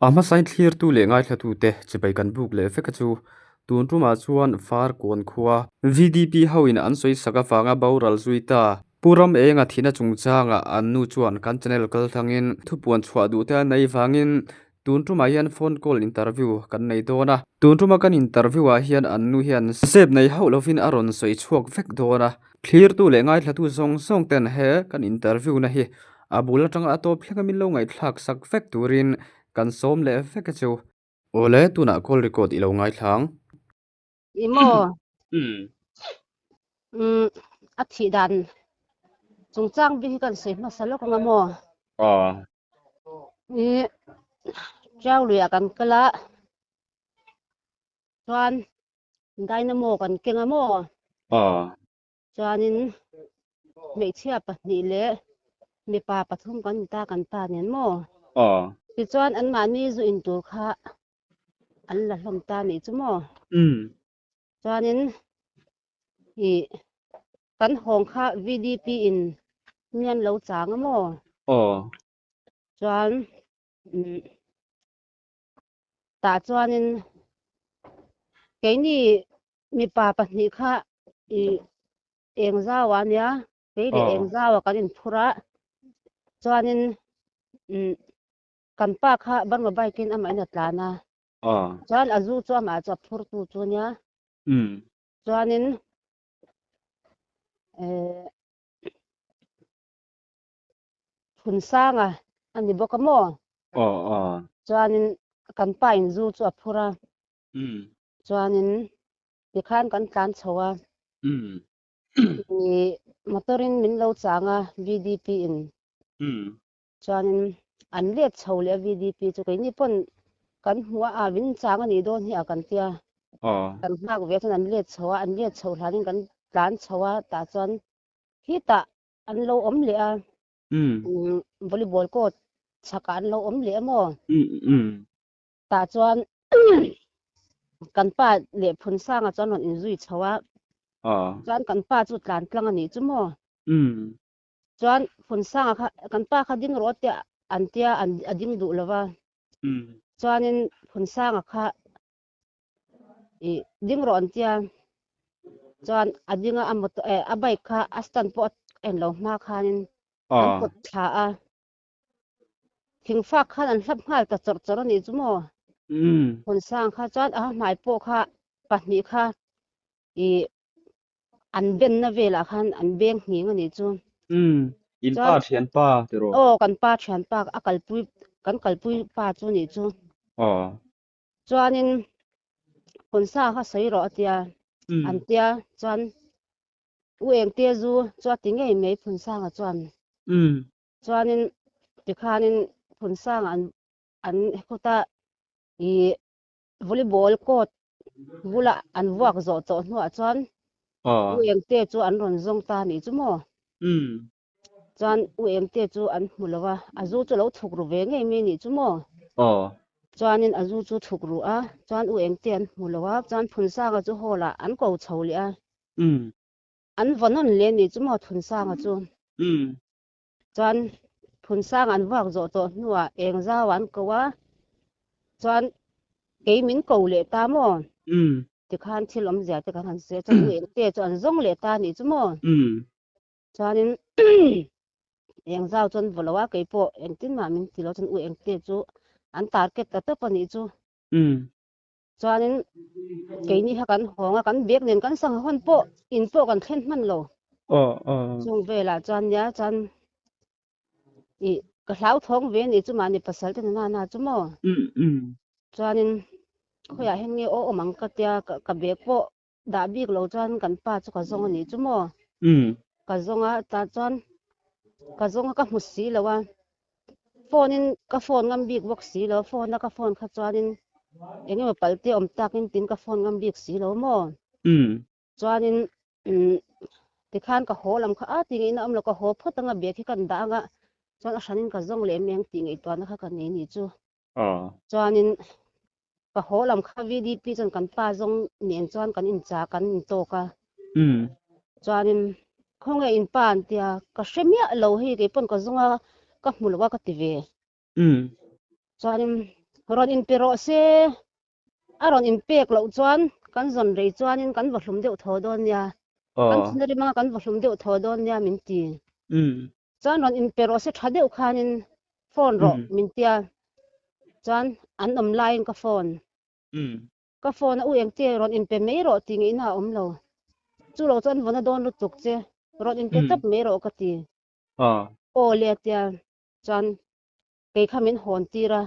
A hmasain thlirtu leh ngaithlatute chibai kan buk leh vek a chu. Tun tumah chuan Farkawn khua VDP hoin an sawi sak avanga boral zui ta. Pu Ram Enga thihna chungchangah an nu chuan kan channel kaltlangin thupuan chhuah duh te a nei vangin tun tumah hian phone call interview kan nei dawn a. Tun tuma kan interview ah hian an nu hian zep nei hauh lovin a rawn sawi chhuak vek dawn a. Thlirtu leh ngaithlatu zawng zawng ten he kan interview na hi a bul atanga a tawp thleng a min lo ngaihthlak sak vek turin kan sawm leh vek a chu. Awle, tunah call record i lo ngaithla ang. I maw? Umm, a thih dan chungchang bik hi kan sawi hmasa lawk ang a maw? Aw. I Tiau luiah kan kal a, chuan dynamo kan keng a maw? Aw. Chuanin hmeichhia pahnih leh mipa pathum kan ni ta kan pa nen maw? Aw. Tichuan anmahni zu in tur kha an la hlawm ta nih chu maw? Umm. Chuanin ih kan hawng kha VDP in mi an lo chang a maw? Aw. Chuan umm tah chuanin keini mipa pahnih kha ih eng zau a nia kei leh eng zau a kan inphur a chuanin umm kan pa kha Burma bike in amah in a tlan a chuan a zu chu amah chu a phur tu chu nia chuanin eh Phunsanga a ni bawk a maw chuanin kan pa in zu chu a phur a Chuanin tikhan kan tlan chho a, ih motor in min lo chang a VDP in. Chuanin an let chho leh a VDP chu keini pawn kan hmuh a, ah min chang a nih dawn hi a kan tia. Kan nghak ve chuan an let chho a, an let chho hlanin kan tlan chho a tah chuan khitah an lo awm leh a, volleyball court chhakah an lo awm leh a maw. Tah chuan kan pa leh Phunsanga chuan rawn inzui chho a, chuan kan pa chu tlan tlang a nih chu maw? Chuan Phunsanga kha kan pa kha ding rawh tia an tia an a ding duh lo va, chuanin Phunsanga kha ih ding rawh an tia, chuan a ding a a motor eh a bike kha a stand pawh a en lo hma khanin an pawt thla a. Thingfak khan an hlap nghal ta chawrh chawrh a nih chu maw? Hmunsang kha chuan a hmai pawh kha pahnih kha ih an benna velah khan an beng nghing a nih chu. In pa thianpa tiraw? Aw kan pa thianpa a kalpui kan kalpui pa chu a nih chu. Aw. Chuanin Hmunsang kha sawi rawh a tia an tia chuan U Engte zu chu a ti ngei mai Phunsanga chuan. Chuanin tikhanin Phunsanga an an khuta ih volleyball court bula an vuak zawh tawh hnuah chuan U Engte chu an rawn zawng ta anih chu maw? Chuan U Engte chu an hmu lo a, a zu chu lo thuk ru ve ngei mai anih chu maw? Chuanin a zu chu thuk ru a, chuan U Engte an hmu lo a, chuan Phunsanga chu hall ah an ko chho leh a. An va nawn leh anih chu maw Phunsanga chu? Chuan Phunsanga an vuak zawh tawh hnuah eng zau an ko a, chuan kei min ko leh ta maw? Tikhan thil awmzia te kan han sawi a, chuan U Engte chu an zawng leh ta anih chu maw? Chuanin eng zau chuan vaw lo a, kei pawh engtin mah min ti lo chuan U Engte chu an target ta tawp anih chu. Chuanin keini kha kan hawng a, kan bag nen kan sangha hawn pawh in pawh kan thlen hman lo. Chung velah chuan nia chuan ih ka hlauthawng ve anih chu mahni pasal te nana na chu maw. Chuanin khawiah hian nge aw awm ang ka tia ka bag pawh dah bik lo chuan kan pa chu ka zawng anih chu maw. Ka zawng a tah chuan ka zawng a ka hmu si lo a phone in ka phone ngam bik bawk si lo phone a ka phone kha chuanin eng emaw pal te awm takin tin ka phone ngam bik si lo maw. Chuanin tikhan ka haw lam kha a ti ngei na awm lo ka haw phawt anga bag hi kan dah anga chuan a hranin ka zawng leh mai ang tih ngaihtuahna kha ka nei anih chu. Chuanin ka haw lam kha VDP chuan kan pa zawng nen chuan kan incha kan intawk a. Chuanin khawnge in pa an tia ka hre miah lo hei kei pawn ka zawng a ka hmu lo a ka ti ve. Chuanin Rawn inpe rawh se, a rawn inpek loh chuan kan zawn rei chuanin kan va hlum deuh thaw dawn nia, kan thina rim anga kan va hlum deuh thaw dawn nia min ti. Chuan rawn inpe rawh se tha deuh khanin phone rawh min tia, chuan an awm laiin ka phone. Ka phone a u engte rawn inpe mai rawh tih ngeihna a awm lo. Chu lo chuan vawna dawn lutuk che, rawn inpe tawp mai rawh ka ti. Aw le a tia, chuan kei kha min hawn tir a,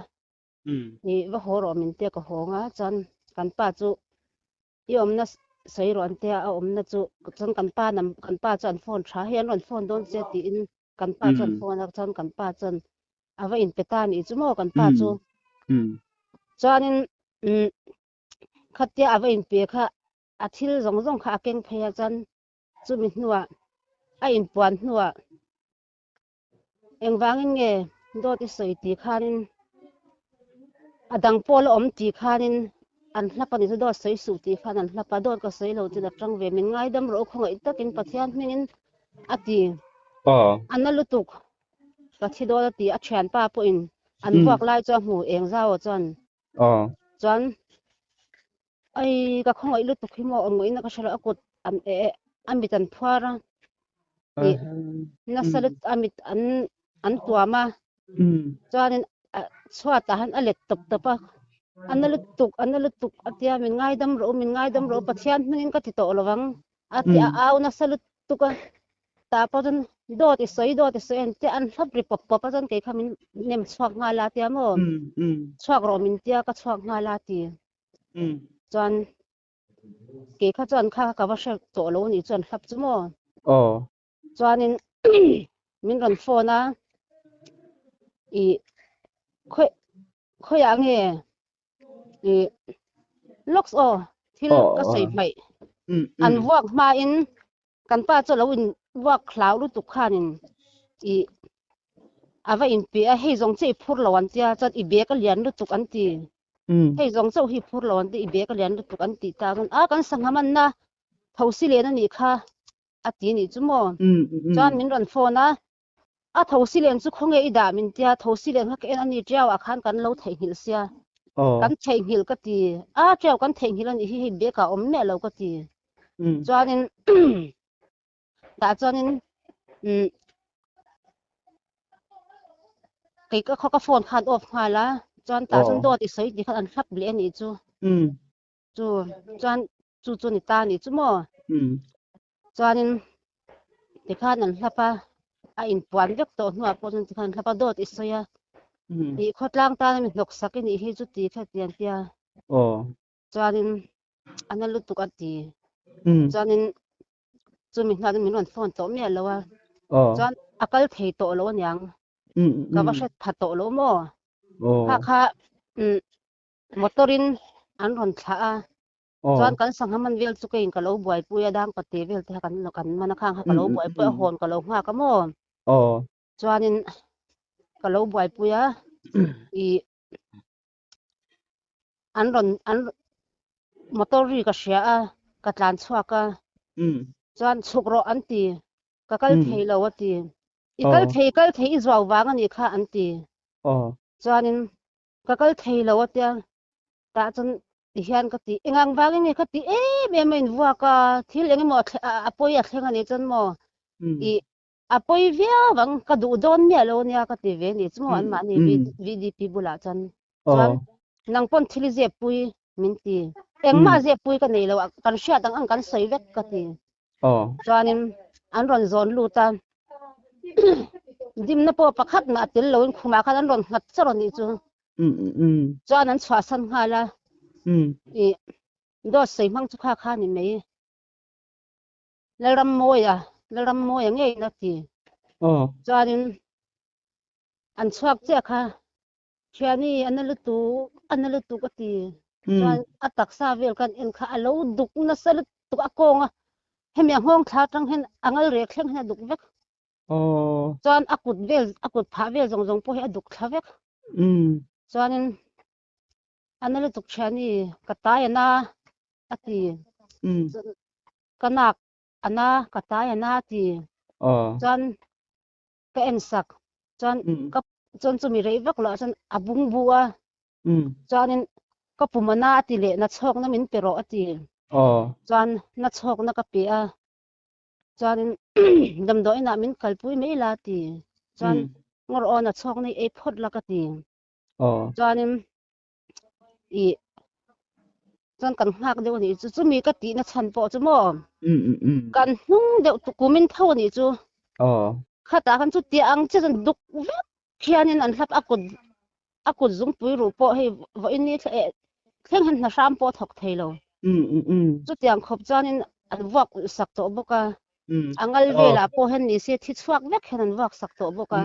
i va haw rawh min tia ka hawng a, chuan kan pa chu i awmna sawi rawh an tia a awmna chu chuan kan pa nam kan pa chuan phone tha hei an rawn phone dawn che tiin kan pa chuan phone a chuan kan pa chuan a va inpe ta anih chu maw kan pa chu chuanin umm khatia a va inpe kha a thil zawng zawng kha a keng phei a chuan chumi hnuah a inpuan hnuah Engvangin nge dawt i sawi tih khanin a dang pawl a awm tih khanin an hlap a ni chu dawt sawi suh tih khan an hlap a, dawt ka sawi lo chuan a tang ve min ngaidam rawh u khawngaih takin Pathian hmingin a ti a na lutuk ka thi dawn a ti a thianpa pawhin an vuak lai chu a hmu eng zau ah chuan chuan ai ka khawngaih lutuk hi maw awm ngaihna ka hre lo a kut an a mit an phuar a. Ih nasa lut a mit an an tuam a chuanin chhuatah han a let tawp tawp a a na lutuk a na lutuk a tia min ngaidam rawh u min ngaidam rawh u Pathian hmingin ka ti tawh lo vang a ti a au nasa lutuk a tah pawh chuan dawt i sawi dawt i sawi an tia an hlap ri pawp pawp a chuan kei kha min nem chhuak nghal a tia maw chhuak rawh min tia ka chhuak nghal a ti chuan Kei kha chuan kha ka va hre tawh lo nih chuan hlap chu maw? Aw. Chuanin min rawn phone a, i khawi khawiah nge i lawks aw thil ka sawi hmaih an vuak hmain kan pa chu a lo in vuak hlau lutuk khanin i a va inpe a, hei zawng che i phur lo an tia chuan i bag a lian lutuk an ti. Hei zawng chauh hi phur lo an ti, i bag a lian lutuk an tih tak a, kan sangha manna thosi len a nih kha a ti nih chu maw? Chuan min rawn phone a, a thosi len chu khawnge i dah min tia, thosi len kha ka en a ni tiau ah khan kan lo theihnghilh sia, kan theihnghilh ka ti, a tiau kan theihnghilh a nih hi hei bag ah a awm miah lo ka ti. Chuanin tah chuanin umm kei ka khaw ka phone khan off nghal a chuan tah chuan dawt i sawi tih khan an hlap leh a nih chu chu chuan chu chu ni ta a nih chu maw chuanin tikhan an hlap a a inpuan vek tawh hnuah pawh chuan tikhan an hlap a dawt i sawi a ih khawtlang tana mi hnawk sak i nih hi chu ti kha ti an tia chuanin a na lutuk a ti chuanin chumi hnuah chuan min rawn phone tawh miah lo a chuan a kal thei tawh lo aniang ka va hre pha tawh lo maw kha kha motor in an rawn thlah a chuan kan sangha man vel chu keiin ka lo buaipui a dang pate vel te kha kan kan man a khang kha ka lo buaipui a hawn ka lo nghak a maw chuanin ka lo buaipui a ih an rawn an motor ri ka hria a ka tlan chhuak a chuan chhuk rawh an ti ka kal thei lo a ti i kal thei kal thei i zuau vang a nih kha an ti chuanin ka kal thei lo a tia tah chuan ti hian ka ti engang vangin nge ka ti em em a invuak a thil eng emaw a pawi a thleng a nih chuan maw i A pawi viau ang, ka duh dawn miah lo ania ka ti ve ni chu maw anmahni VDP bulah chuan chuan nang pawn thil i zep pui min ti. Engmah zep pui ka nei lo, kan hriat ang ang kan sawi vek ka ti. Chuanin an rawn zawn lut a, dimna pawh pakhat mah a tel loin khumah khan an rawn nghat char a nih chu. Chuan an chhuahsan nghal a, ih dawt sawi hmang chu kha kha ni mai. Lalrammawia, Lalrammawia ngei in a ti. Chuanin an chhuak chiah kha Thiani a na lutuk, a na lutuk a ti. Chuan a taksa vel kan en kha a lo duk nasa lutuk a kawng a, hemi a nghawng thla atang hian a ngal rek thleng hian a duk vek. Chuan a kut vel, a kut phah vel zawng zawng pawh hi a duk thla vek. Chuanin a na lutuk Thiani, ka tai a na a ti. Ka nak a na ka tai a na ti chuan ka en sak chuan ka chuan chumi rei vak loh ah chuan a bung bu a. Chuanin ka pum a na a ti leh na chhawkna min pe rawh a ti. Chuan na chhawkna ka pe a. Chuanin damdawiinah min kalpui mai la a ti. Chuan ngawr aw na chhawkna i ei phawt la ka ti. Chuanin i chuan kan nghak deuh a nih chu. Chumi ka tihna chhan pawh chu maw kan hnung deuh tukumin tho a nih chu. Khatah khan chutia ang che chuan duk vek khianin an hlap a kut a kut zungpui ruh pawh hei vawiin ni thleng hian hna hram pawh a thawk thei lo. Chutiang khawp chuanin an vuak ulh sak tawh bawk a, a ngal velah pawh hian ni se thi chhuak vek hian an vuak sak tawh bawk a.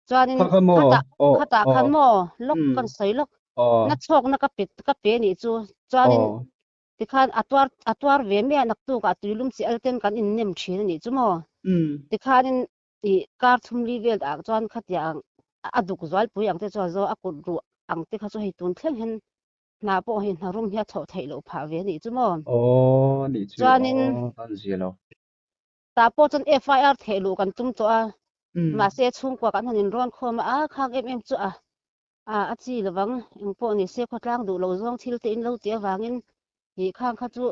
Chuanin khatah khatah khan maw lawk kan sawi lawk na chhawkna ka pe ka pe nih chu chuanin tikhan a tuar a tuar ve mai a naktukah tuilum chi al ten kan innem thin a nih chu maw. Tikhanin Tih kar thum li vel ah chuan khatiang a duk zualpui ang te chu a zo a kut ruh ang te kha chu hei tun thleng hian hna pawh hei hna rum hi a chhoh theih loh phah ve a nih chu maw. Aw nih chu Chuanin aw kan zia lo. Tah pawh chuan FIR theih luh kan tum tawh a, mahse chhungkua kan han inrawn khawm a, a khak em em chu a a a chi lovang engpawh ni se khawtlang duh lo zawng thil te in lo tih avangin tih khang kha chu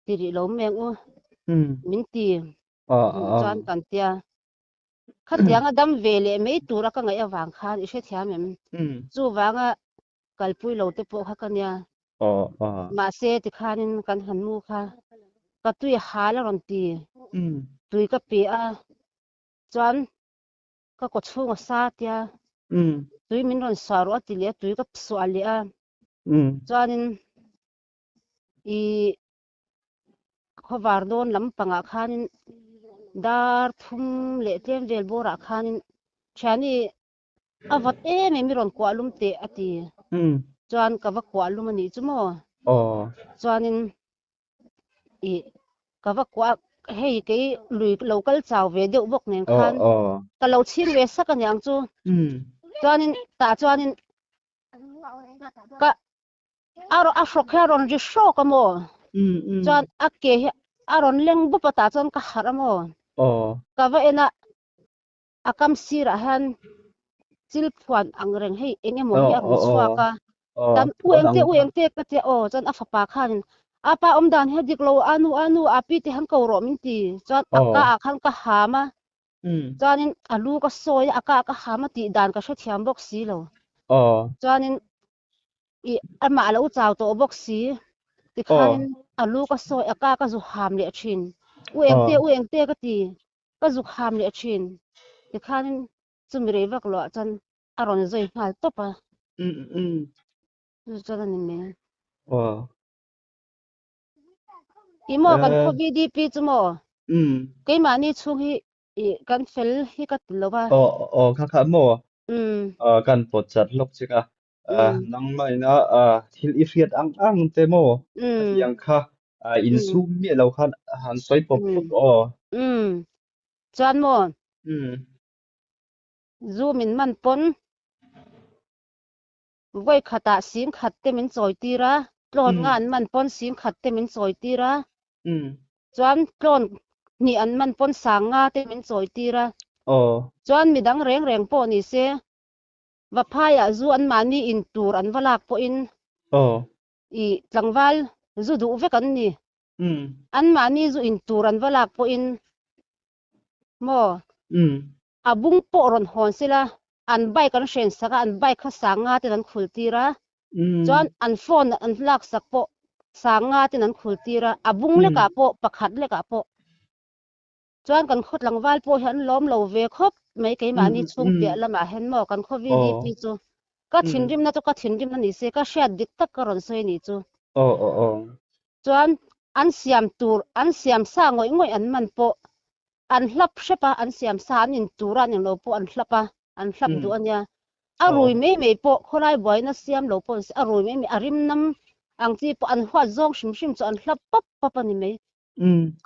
ti rih lo meng u min ti. Chuan kan tia khatianga dam ve leh mai tura ka ngaih avang khan i hrethiam em? Chuvanga kalpui lo te pawh kha ka nia. Mahse tikhanin kan han mu kha ka tui hal a rawn ti. Tui ka pe a chuan ka kaw chhung a sa tia tui min rawn suah rawh a ti leh a tui ka suah leh a chuanin i Khawvar dawn lampangah khanin dar thum leh tlem vel bawrah khanin thiani a vat em em i rawn kuah lum teh a ti. Chuan ka va kuah lum a nih chu maw? Chuanin ih ka va kuah hei kei lui lo kal chau ve deuh bawk nen khan ka lo chhing ve sak a niang chu. Chuanin tah chuanin ka A a hrawk hi a rawn ri hrawk a maw? Chuan a ke hi a rawn leng bup a tah chuan ka harh a maw? Ka va en a, a kam sirah hian chil phuan ang reng hei eng emaw hi a rawn chhuak a. Tan u eng te u eng te ka tia aw chuan a fapa khanin a pa awm dan hi a dik lo a nu a nu a pi te han ko rawh min ti. Chuan a ka ah khan ka ham a, chuanin a lu ka sawi a, a ka ah ka ham a tih dan ka hrethiam bawk si lo. Chuanin I amah a lo chau tawh bawk si. Tikhanin a lu ka sawi a ka ka zu ham leh thin. U engte u engte ka ti ka zuk ham leh thin. Tikhanin chumi rei vak loah chuan a rawn zawi nghal tawp a. Chu chuan a ni mai. I maw kan khaw VDP chu maw? Keimahni chhung hi I kan fel hi ka ti lo a. Aw aw kha kha maw? Kan pawt chat hlawk chik a. Nangmah ina thil i hriat ang ang te maw? Khatiang kha insum miah lo khan han sawi pawp pawp aw. Chuan maw? Zu min man pawn vawi khatah sing khat te min chawi tir a, tlawn nga an man pawn sing khat te min chawi tir a, chuan tlawn hnih an man pawn sang nga te min chawi tir a, chuan midang reng reng pawh ni se Vaphaiah zu anmahni in tur an va lak pawhin i tlangval zu duh vek an ni. Anmahni zu in tur an va lak pawhin maw a bung pawh rawn hawn sela an bike an hren sak a, an bike kha sang nga ten an khul tir a, chuan an phone an lak sak pawh sang nga ten an khul tir a, a bung lekah pawh pakhat lekah pawh chuan kan khaw tlangval pawh hi an lawm lo ve khawp mai keimahni chhung piah lamah hian maw kan khaw VDP chu ka thinrimna chu ka thinrimna ni se ka hriat dik tak ka rawn sawi anih chu. Chuan an siam tur an siam sa ngawih ngawih an man pawh an hlap hrep a, an siam sa an in tur a an englo pawh an hlap a, an hlap duh a nia. A rui mai mai pawh khawlai buaina siam lo pawh a rui mai mai a rim nam ang chi pawh an huat zawng hrim hrim chu an hlap pap pap a ni mai.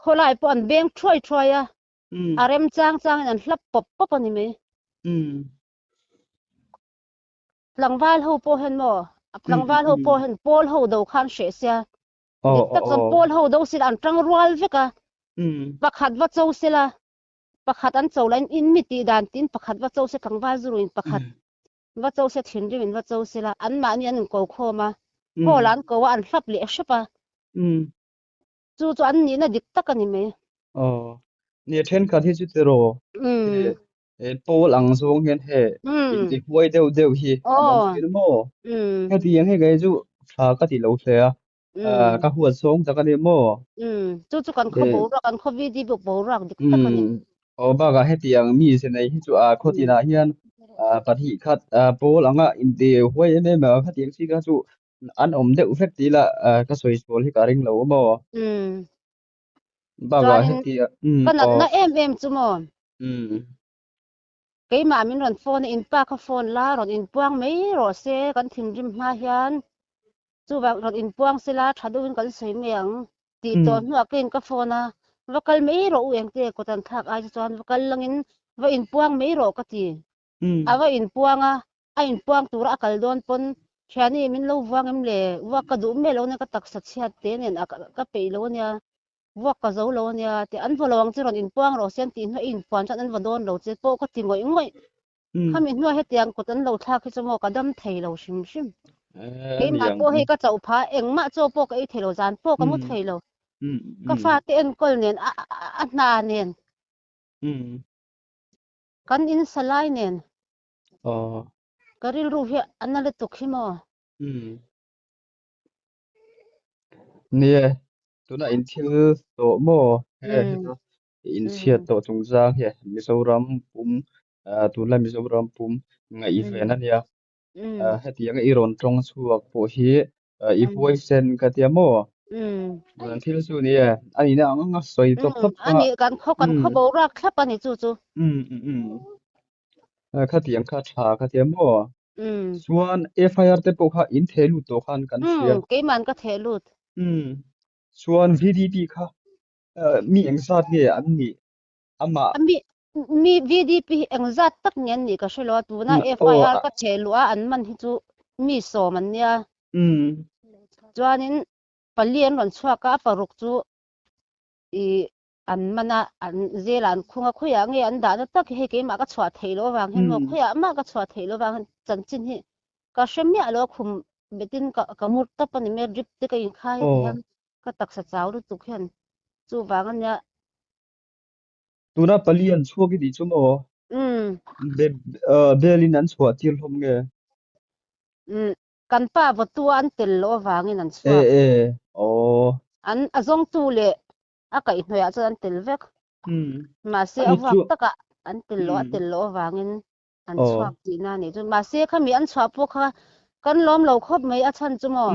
Khawlai pawh an beng thuai thuai a, a rem chang changin an hlap pawp pawp a ni mai. Tlangval ho pawh hian maw, tlangval ho pawh hian pawl ho do khan hreh sia, dik tak chuan pawl ho do sila an tang rual vek a, pakhat va cho sela, pakhat an cho lahin in mi tih dan tiin pakhat va cho se tlangval zu ruin pakhat. Va cho se thinrim in va cho sela anmahni an inko khawm a, hall ah an ko a an hlap leh hrep a. Chu chu an nihna dik tak a ni mai. Aw, nia thenkhat hi chu tiraw he pawl ang zawng hian he intihuai deuh deuh hi an awm thin maw? Hetiang hi kei chu tha ka ti lo hle a, ka huat zawng tak a ni maw? Chu chu kan khaw boruak, kan khaw VD boruak dik tak a ni. Aw bakah hetiang mi ze nei hi chu khaw tinah hian pahnih khat pawl anga intihuai em em a, khatiang chi kha chu an awm deuh vek tih lah ka sawi sual hi ka ring lo maw? Bakah Chuanin hetia ka aw. natna em em chu maw? Keimah min rawn phone a, inpa kha phone la rawn inpuang mai rawh se kan thinrim hma hian chuvang rawn inpuang sela tha deuhin kan sawi mai ang tih tawh hnuah ka in ka phone a, va kal mai rawh u engte kawt an thlak ai chu chuan va kal langin va inpuang mai rawh ka ti. A va inpuang a, a inpuang tura a kal dawn pawn thiani min lo vuang em le, vuak ka duh miah lo ania ka taksa chhiat te nen a ka peih lo ania, vuak ka zo lo ania tih an vaw lo ang che rawn inpuang rawh se an tih hnuah i inpuan chuan an vaw dawn lo che pawh ka ti ngawih ngawih. Khami hnuah hetiang kut an lo thlak hi chu maw ka dam thei lo hrim hrim. Keimah pawh hei ka chauh phah engmah chaw pawh ka ei thei lo, zan pawh ka mu thei lo. Ka fate enkawl nen a hna nen. Kan in sa lai nen. Aw. Ka rilru hi a na lutuk hi maw? Umm. Nia, tuna in thil tawh maw? He heta in chhiat tawh chungchang hi Mizoram pum, tunlai Mizoram pum ngaihven a nia. Hetianga i rawn tawng chhuak pawh hi i huaisen ka tia maw? Tun thil chu nia, a nihna ang anga sawi tawp tawp kha. Ani kan khaw kan khaw boruak thlap a ni chu chu. Khatiang kha tha ka tia maw? Chuan FIR te pawh kha in theh lut tawh khan kan hria. Keiman ka theh lut. Chuan VDP kha mi engzat nge an nih? Amah. Mi mi VDP hi engzat tak nge an nih ka hre lo a, tuna FIR ka theh luh a an man hi chu mi sawm an nia. Chuanin pali an rawn chhuak a, a paruk chu i an man a, an zelah an khung a, khawiah nge an dahna tak hi hei keimah ka chhuah theih loh avang hian maw khawiah mah ka chhuah theih loh avang hian chanchin hi ka hre miah lo a, khum betin ka ka mur tawp a ni mai a, drip te ka inkhai a ti hian ka taksa chau lutuk hian chuvang a nia. Tuna pali an chhuak i tih chu maw? Bel in an chhuah tir hlawm nge? Kan pa vawtu a an tel loh avangin an chhuak. E e aw. An a zawngtu leh a kaihhnawihah chuan an tel vek. Mahse a vuak takah an tel loh a tel loh avangin an chhuak tihna a nih chu. Mahse khami an chhuah pawh kha kan lawm lo khawp mai a chhan chu maw?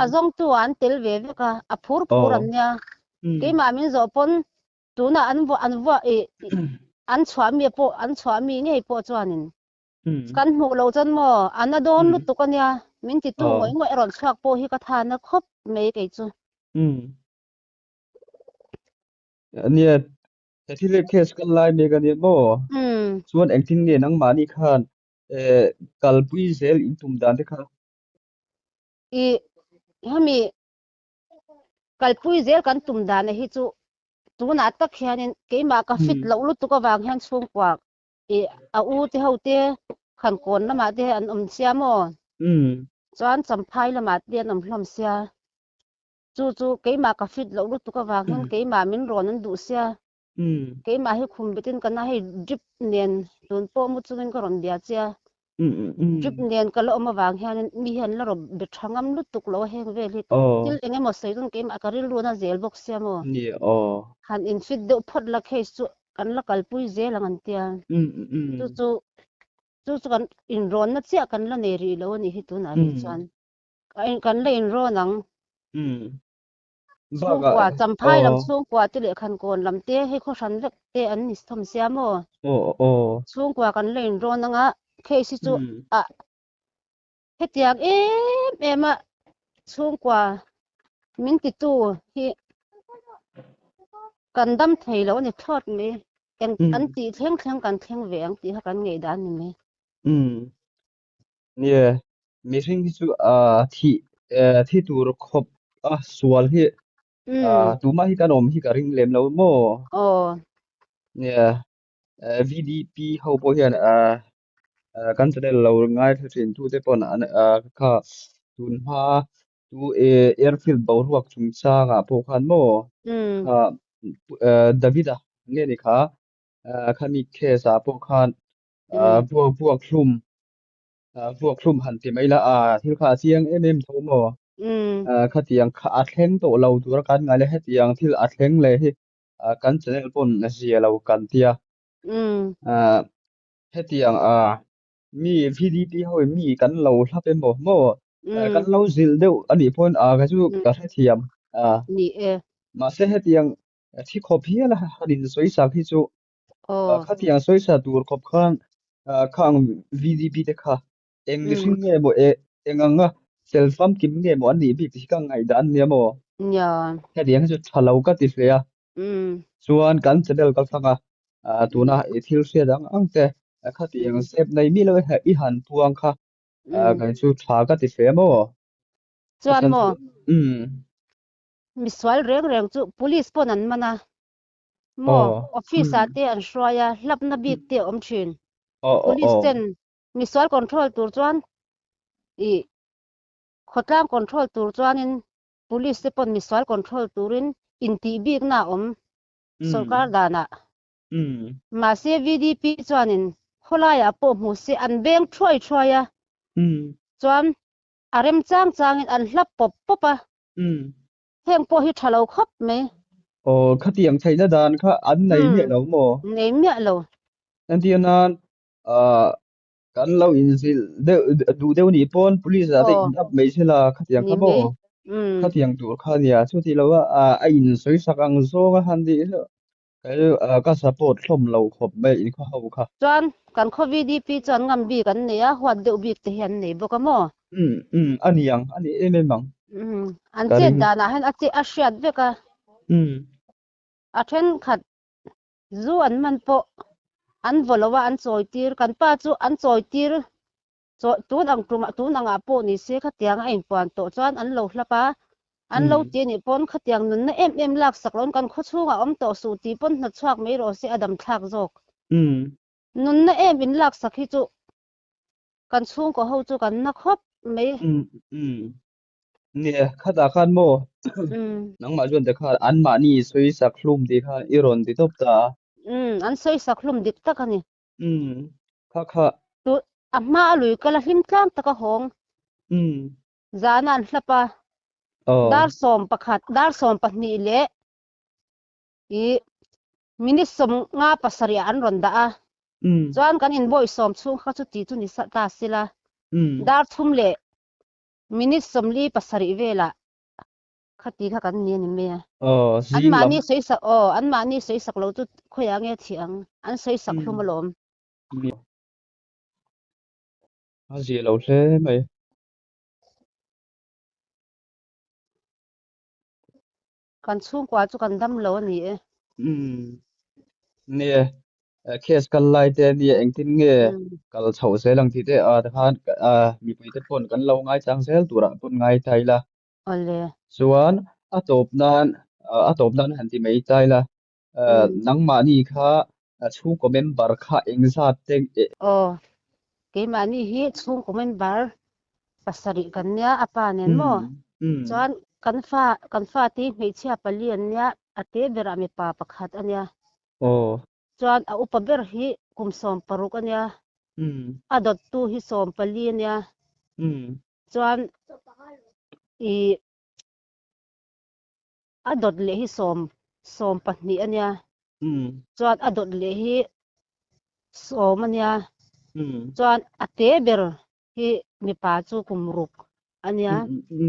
A zawngtu ah an tel ve vek a, a phur phur an nia. Keimah min zawh pawn tunah an vuah an vuah ih an chhuah mi pawh an chhuah mi ngei pawh chuanin kan hmuh loh chuan maw a na dawn lutuk a nia min titu ngawih ngawih a rawn chhuak pawh hi ka tha na khawp mai kei chu. Nia he thil hi case kal lai mek a nia maw? Chuan engtin nge nangmahni khan kalpui zel in tum dan te kha? Ih hemi kalpui zel kan tum dan a hi chu tunah tak hianin keimah ka fit loh lutuk avang hian chhungkua ih a u te ho te khan kawn lamah te an awm sia maw? Chuan champhai lamah te an awm hlawm sia. Chu chu keimah ka fit loh lutuk avang hian keimah min rawn an duh sia. Keimah hi khum betin ka na hei drip nen tun pawh mu chungin ka rawn bia che a. Drip nen ka la awm avang hianin mi hian la rawn be tha ngam lutuk lo a heng vel hi thil eng emaw sawi chuan keimah ka rilru na zel bawk sia maw. Han in fit deuh phawt la case chu kan la kalpui zel ang an tia. Chu chu chu chu kan inrawnna chiah kan la nei rih lo a nih hi tunah rih chuan. Kan la inrawn ang. Chhungkua, Champhai lam chhungkua te leh Khankawn lam te hei khaw hran vek te an ni thawm sia maw? Chhungkua kan la inrawn anga case hi chu a hetiang em em a chhungkua min titu hi kan dam thei lo a ni thlawt mai. Eng an tih thleng thleng kan thleng ve ang tih kha kan ngaihdan ni mai. Nia, mihring hi chu thih thi tur khawp a sual hi tumah hi kan awm hi ka ring lem lo maw? Aw. Nia, VDP ho pawh hian. Kan channel lo ngaithla thin tute pawn an kha tun hma tu airfield boruak chungchangah pawh khan maw kha Davida nge ni kha khami case ah pawh khan vuak vuak hlum vuak hlum han ti mai la a thil kha a chiang em em tho maw khatiang kha a thleng tawh lo tura kan ngai le hetiang thil a thleng leh hi kan channel pawn a zia lo kan tia Hetiang a mi VDP ho in mi kan lo hlap emaw maw kan lo zilh deuh a nih pawhin a kha chu ka hrethiam a. Ni e. Mahse hetiang thi khawp hial a han in sawisak hi chu khatiang sawisa tur khawp khan khang VDP te kha eng mihring nge maw eng anga fel famkim nge maw an nih bik tih hi ka ngaihdan a nia maw. Hetiang hi chu tha lo ka ti hle a. Chuan kan channel ka thlang a, tuna i thil hriat ang ang te khatiang step nei miah lo i han puang kha kei chu tha ka ti hle maw? Chuan maw? Misual reng reng chu police pawn an man a maw? Office ah te an hruai a, hlapna bik te a awm thin. Police ten misual control tur chuan i khawtlang control tur chuanin Police te pawn misual control turin intih bikna a awm sorkar danah. Mahse VDP chuanin khawlaiah pawh hmu se an beng thuai thuai a, chuan a rem chang changin an hlap pawp pawp a, heng pawh hi tha lo khawp mai. Aw, khatiang theihna dan kha an nei miah lo maw? Nei miah lo. Entir nan Kan lo inzilh deuh duh deuh nih pawn police ah te in up mai se la khatiang kha maw khatiang tur kha nia chuti lo a a in sawi sak ang zawng a han tih hleuh kei ka support hlawm lo khawp mai in khaw ho kha. Chuan kan khaw VDP chuan ngam bik an nei a huat deuh bik te hi an nei bawk a maw? Um um a ni ang a ni em em ang. Um an chet danah hian a che a hriat vek a. Um. A thenkhat Zu an man pawh an vaw lo a, an chawi tir. Kan pa chu an chawi tir tun ang tumah tun angah pawh ni se khatiang a inpuan tawh chuan an lo hlap a, an lo ti anih pawn khatiang nunna em em laksak loin kan khawchhungah awm tawh suh tih pawn hnawtchhuak mai rawh se a dam thlak zawk. Nunna em in laksak hi chu kan chhungkaw ho chu kan na khawp mai. Nia, khatah khan maw? Nangmah chuan te khan anmahni sawisak hlum tih khan i rawn ti tawp ta a. Umm, an sawisak hlum dik tak a ni. Umm, kha kha. Tu, a hma a lui kal a hlim tlang tak a hawng. Umm. Zana an hlap a. Dar 11, dar 12 leh i minute 57 ah an rawn dah a. Chuan kan inbawi sawm chhung kha chuti chu ni ta sila. Dar thum leh Minute 47 velah khati kha kan ni a ni mai a. Aw, zing lam. Anmahni sawisak, aw, anmahni sawisak lo chu khawiah nge thih ang? An sawisak hlum alawm. A zia lo hle mai. Kan chhungkua chu kan dam lo a ni e. Umm. Nia, case kal lai te nia engtin nge kal chhoh zel ang tih te ah tikhan mipui te pawn kan lo ngaichang zel turah pawn ngai ta ila. Awle. Chuan a tawp nan a tawp nan han ti mai ta ila nangmahni kha chhungkaw member kha engzat te Aw, keimahni hi chhungkaw member pasarih kan nia a pa nen maw? Chuan kan fa kan fate hi hmeichhia pali an nia a te berah mipa pakhat a nia. Chuan a upa ber hi kum 16 a nia. A dawttu hi 14 a nia. Chuan i a dawt leh hi sawm 12 a nia. Chuan a dawt leh hi 10 a nia. Chuan a te ber hi mipa chu kum ruk a nia.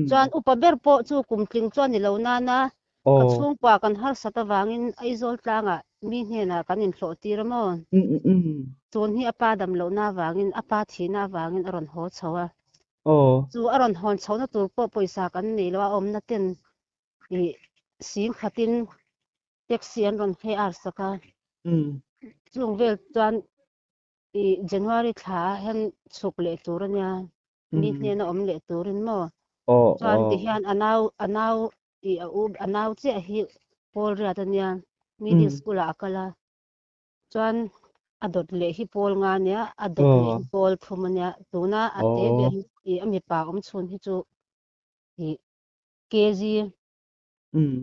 Chuan upa ber pawh chu kum tling chuan ni lo nana ka chhungkua kan harsat avangin Aizawl tlangah mi hnenah kan inhlawh tir a maw? Tun hi a pa dam lohna avangin a pa thihna avangin a rawn haw chho a. Chu a rawn hawn chhohna tur pawh pawisa kan nei lo a, awmna ten ih sing khatin taxi an rawn hei ar sak a. Chung vel chuan ih January thla ah hian chhuk leh tur a nia, mi hnena awm leh turin maw? Chuan tihian a nau a nau ih a u a nau chiah hi Paul Riat a nia, middle school ah a kal a. Chuan. A dawt leh hi pawl nga nia, a dawt leh hi pawl thum a nia. Tuna a te ber hi a mipa awm chhun hi chu ih KG. Umm.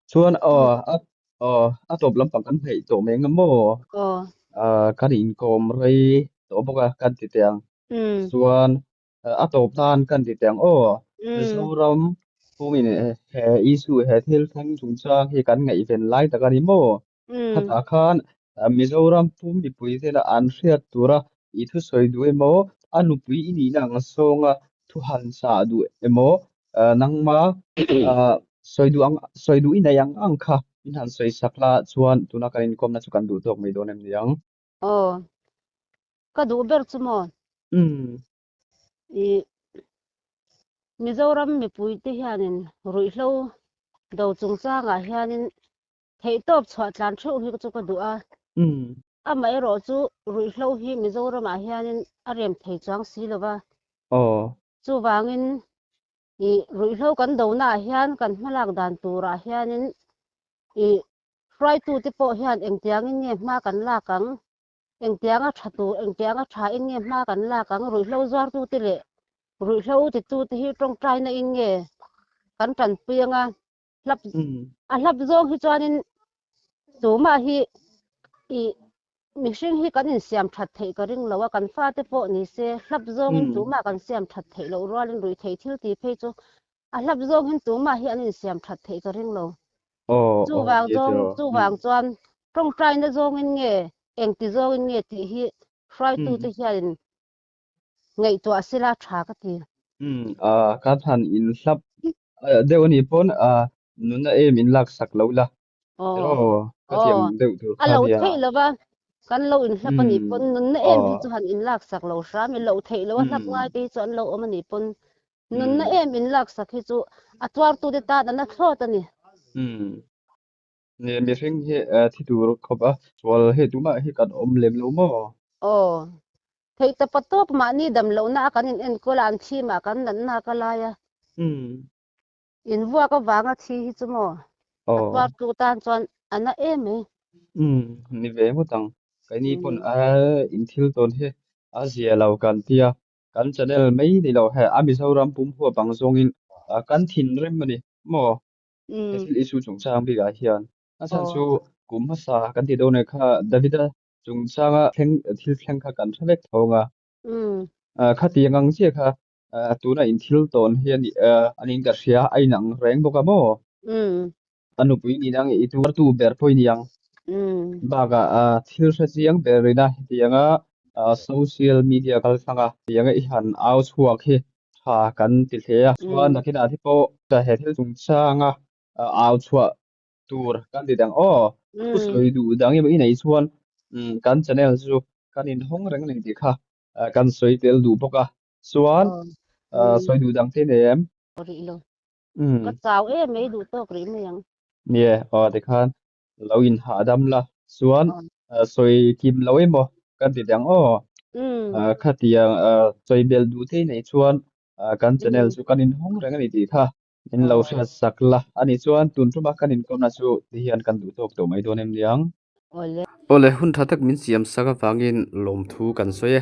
Chuan aw a aw a tawp lampang kan hnaih tawh mai ang maw? Aw. Kan inkawm rei tawh bawk a kan ti teh ang. Chuan a tawp nan kan ti teh ang aw. Mizoram pumin he issue he thil thleng chungchang hi kan ngaihven lai tak a ni maw? Khatah khan Mizoram pum mipui tena an hriat tura i thusawi duh emaw, a nupui i nihna ang zawnga thu han chah duh emaw, nangma sawi duh ang sawi duh i neih ang ang kha min han sawi sak la chuan tuna kan inkawmna chu kan duh tawk mai dawn em ni ang? Aw, ka duh ber chu maw? I Mizoram mipuite hianin ruihhlo do chungchangah hianin Theihtawp chhuah tlan theuh hi chu ka duh a. Amaherawh chu ruihhlo hi Mizoramah hianin a rem thei chuang si lo va. Chuvangin i ruihhlo kan donaah hian kan hmalak dan turah hianin i hruaitute pawh hian engtiangin nge hma kan lak ang, engtianga tha tur, engtianga thain nge hma kan lak ang, ruihhlo zuartute leh ruihhlo titute hi tawngtaina in nge kan tanpui anga. Hlap a hlap zawng hi chuanin tumah hi i mihring hi kan insiam that theih ka ring lo a, kan fate pawh ni se hlap zawngin tumah kan siam that theih loh rualin ruih theih thil tih phei chu a hlap zawngin tumah hi an insiam that theih ka ring lo. Chuvang zawng chuvang chuan tawngtaina zawngin nge engti zawngin nge tih hi hruaitute hianin ngaihtuah sela tha ka ti. Umm ka than in hlap deuh a nih pawn nuna em in lak sak lo la ero ka thiam deuh tur kha nia. A lo theih lo va kan lo in hlap a nih pawn nunna em hi chu han in lak sak lo hram i loh theih lo a hlap ngai te hi chu an lo awm a nih pawn nunna em in lak sak hi chu a tuartu te tan a na thlawt a ni. Umm Nia mihring hi thi tur khawp a, sual hei tumah hi kan awm lem lo maw? Aw, theih ta pa tawp mahni dam lohna a kan in enkawl a, an thi mah kan natna ka lai a. In vuak avanga thi hi chu maw? A tuar tu tan chuan a na em mai. Umm, ni ve ngawt ang. Keini pawn a in thil tawn hi a zia lo kan tia, kan channel mai ni lo he a Mizoram pum huap ang zawngin kan thinrim a ni maw? He thil issue chungchang bikah hian a chhan chu kum hmasa kan tih dawn kha Davida chungchanga thleng thil thleng kha kan hre vek tho ang a. Khatiang ang chiah kha tuna in thil tawn hi a nih a niin ka hria a inang reng bawk a maw? A nupui niin ang i tuartu ber pawh i ni ang. Bakah thil hre chiang ber ina hetianga social media kalthlanga hetianga i han au chhuak hi tha kan ti hle a. Chuan nakinah te pawh he thil chungchanga au chhuah tur kan ti dang aw. Thusawi duh dang emaw i neih chuan kan channel chu kan inhawng reng a ni tih kha kan sawi tel duh bawk a. Chuan sawi duh dang te nei em? Rih lo. Ka chau em mai duh tawk rih mai ang. Nie, aw tikhan lo inhahdam la chuan sawi kim lo emaw kan ti dang aw. Khatiang sawi belh duh thei nei chuan kan channel chu kan inhawng reng a ni tih kha min lo hriat sak la. Ani chuan tun tuma kan inkawmna chu ti hian kan duh tawk tawh mai dawn em niang. Awle. Awle, hun tha tak min siam sak avangin lawmthu kan sawi e.